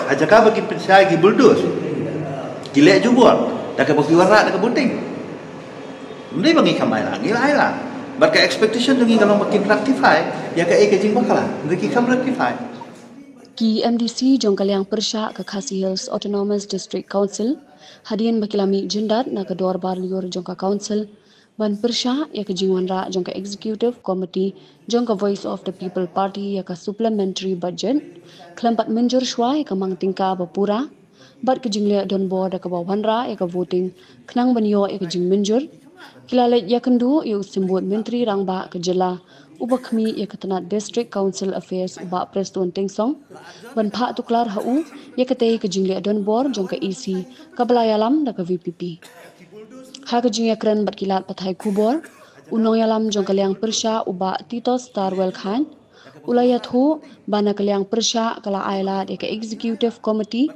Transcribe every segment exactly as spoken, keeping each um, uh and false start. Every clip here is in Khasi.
Ha jaka ba ki pynshai ki bulldoze, ki leh jubor da kaba ki wanrah da ka voting. Ym dei ba ngi kham ailad, ngi la ailad. Bad ka expectation jong ngi ka long ba kin rectify ïa kaei ka jingbakla. Hynrei ki kham rectify. Ki M D C jong ka liang pyrshah ka Khasi Hills Autonomous District Council hadien ba ki la mih jyndat na ka dorbar lyiur jong ka council ban pyrshah ïa ka jingwanrah jong ka executive committee jong ka Voice of the People Party ïa ka supplementary budget khlem pat mynjur shuwa ïa ka mang tyngka ba pura bad ka jingleh donbor da kaba wanrah ïa ka voting khnang ban ïoh ïa ka jingmynjur. Ki la leit ïakynduh ïa u symbud Myntri Rangbah ka jylla uba khmih ïa ka tnat District Council Affairs u Bah Prestone Tynsong ban phah tuklar ha u ïa katei ka jingleh donbor jong ka E C kaba la ïalam da ka V P P. Ha ka jingïakren bad ki lad pathai khubor, u nongïalam jong ka liang pyrshah u Bah Titos Tarwel Chyne u la ïathuh ba na ka liang pyrshah ka la ailad ïa ka executive committee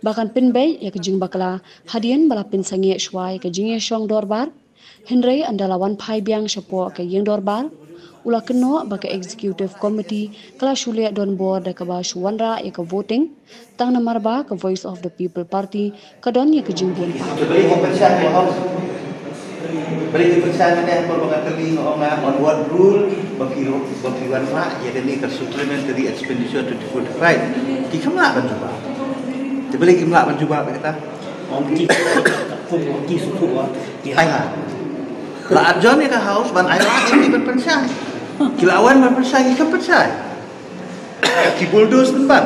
ba kan pynbeit ïa ka jingbakla hadien ba la pynsangeh shuwa ïa ka jingïashong dorbar. Hynrei ynda la wan phai biang shapoh ka ïing dorbar, u la kynnoh ba ka executive committee ka la shu leh donbor da kaba shu wanrah ïa ka voting tang namar ba ka Voice of the People Party ka don ïa ka jingbun. Balei ki pynshai ha House? Balei ki pynshai mynne ha por ba nga kylli nga ong nga on what rule ba ki ba ki wanrah ïa kane ka supplementary expenditure twenty twenty-five? Ki kham lah ban jubab. Te balei kim lah ban jubab ïa kata? Ong ki kum ki shu ki ailad. La ap jon ïa ka House ban ailad ïa ki ban pynshai. Ki la wan ban pynshai, ki kham pynshai. Ki bulldoze pynban.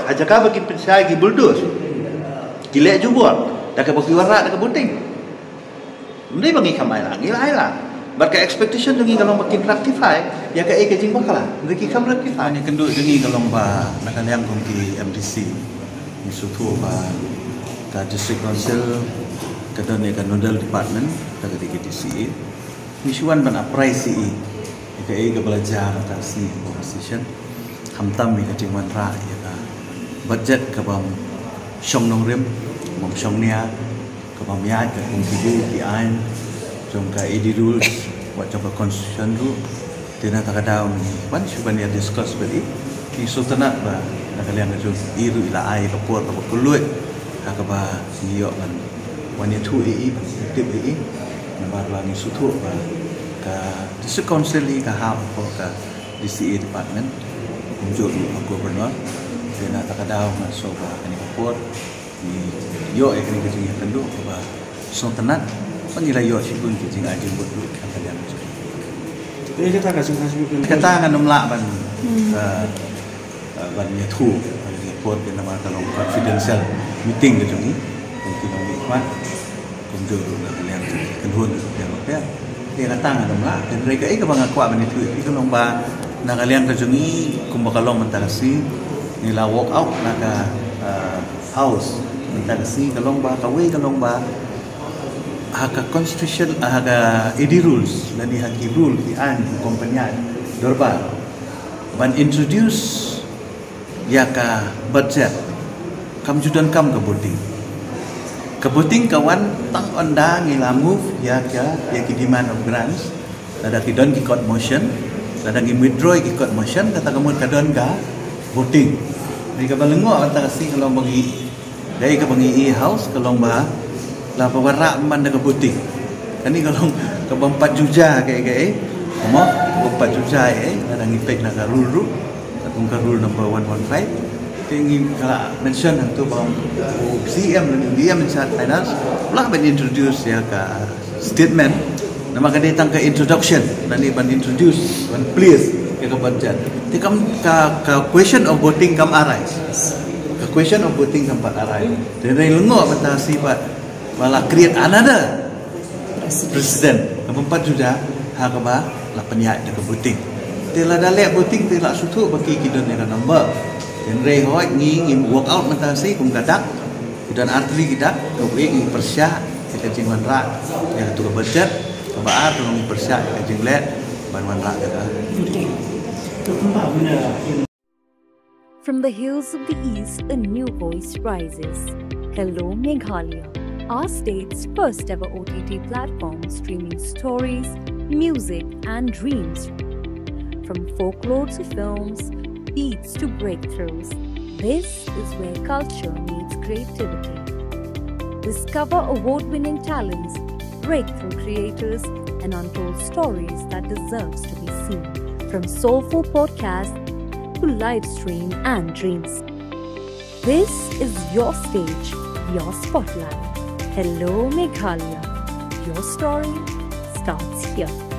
Ha jaka ba ki pynshai ki bulldoze, ki leh jubor da kaba ki wanrah da ka voting. Ym dei ba ngi kham ailad, ngi la ailad. Bad ka expectation jong ngi ka long ba kin rectify ïa kaei ka jingbakla. Hynrei ki kham rectify. Ïakynduh jong ngi ka long ba na ka liang kum ki M D C ngi sngewthuh ba ka District Council ka don ïa ka nodal department, ka dei ka D C A. Ngi shu wan ban apprise ïa i ïa kaei kaba la jia mynta ka sngi ha ka session, khamtam ïa ka jingwanrah ïa ka budget kabym shong nongrim, bym shong nia, kabym ïaid katkum ki aiñ jong ka A D rules wat jong ka constitution ruh. Te na kata ka daw ngi wan shu ban ïa discuss bad i, ngi sngewtynnat ba na ka liang ka jong i ruh i la ai ka por kaba kylluid ha kaba ngi ïoh ban wan ïathuh ïa i, ban tip ïa i. Namar ba ngi sngewthuh ba ka District Council hi ka hap hapoh ka D C A department, kumjuh ruh ka Governor. Te na kata ka daw nga sngew ba kane ka por ngi ïoh ïa kane ka jingïakynduh kaba sngewtynnat ba ngi la ïoh shibun ki jingai jingmut ruh ha ka liang jong ngi. Te kata ka jingkynduh kata ngan ym lah ban, eh, eh, ban ïathuh ha kane ka por, te namar ka long confidential meeting ka jong ngi. Kum ki nongmihkhmat, kumjuh ruh na ka liang jong ki kynhun kiba pher bapher. Te kata ngan ym lah, hynrei kaei kaba nga kwah ban ïathuh ïa phi ka long ba na ka liang ka jong ngi kumba ka long mynta ka sngi, ngi la walk out na ka, eh, House mynta ka sngi ka long ba, kawei ka long ba ha ka constitution, ha ka A D rules lane ha ki rule ki aiñ kum pynïaid dorbar ban introduce ïa ka budget kam ju donkam ka voting. Ka voting ka wan tang ynda ngi la move ïa ka, ïa ki demand of grants. Lada ki don ki court motion, lada ngi withdraw ïa ki court motion, kata ka mut ka don ka voting. Ngi kaba lyngngoh kata ka sngi ka long ba ngi, kaei kaba ngi i House ka long ba la pynwanrah man da ka voting. Kane ka long kabym pat ju jia kaei kaei. Ka mut kabym pat ju jia ei, lada ngi peit na ka rule ruh, katkum ka rule number one one five. Te ngi ka la mention hangto ba u C M lane u D M in charge finance u lah ban introduce ïa ka statement. Namar ka dei tang ka introduction lane ban introduce, ban place ïa ka budget. Te kam ka, ka question of voting kam arise. Ka question of voting kam pat arise. Te hynrei lyngngoh mynta shi pat ba la create another precedent. Ka bym pat ju jia ha kaba la pynïaid da ka voting. Te lada leh voting te la sngewthuh ba ki, ki don ïa ka number. Te hynrei hooid ngi, ngi walk out mynta shi kum ka dak. Ki don artylli ki dak, kaba eh ngi pyrshah ïa ka jingwanrah ïa kato ka budget, kaba ar ka long ngi pyrshah ïa ka jingleh ban wanrah ïa ka. From the hills of the East, a new voice rises. Hello, Meghalaya, our state's first ever O T T platform streaming stories, music, and dreams. From folklore to films, beats to breakthroughs, this is where culture meets creativity. Discover award winning talents, breakthrough creators, and untold stories that deserves to be seen. From soulful podcasts to live stream and dreams. This is your stage, your spotlight. Hello Meghalaya. Your story starts here.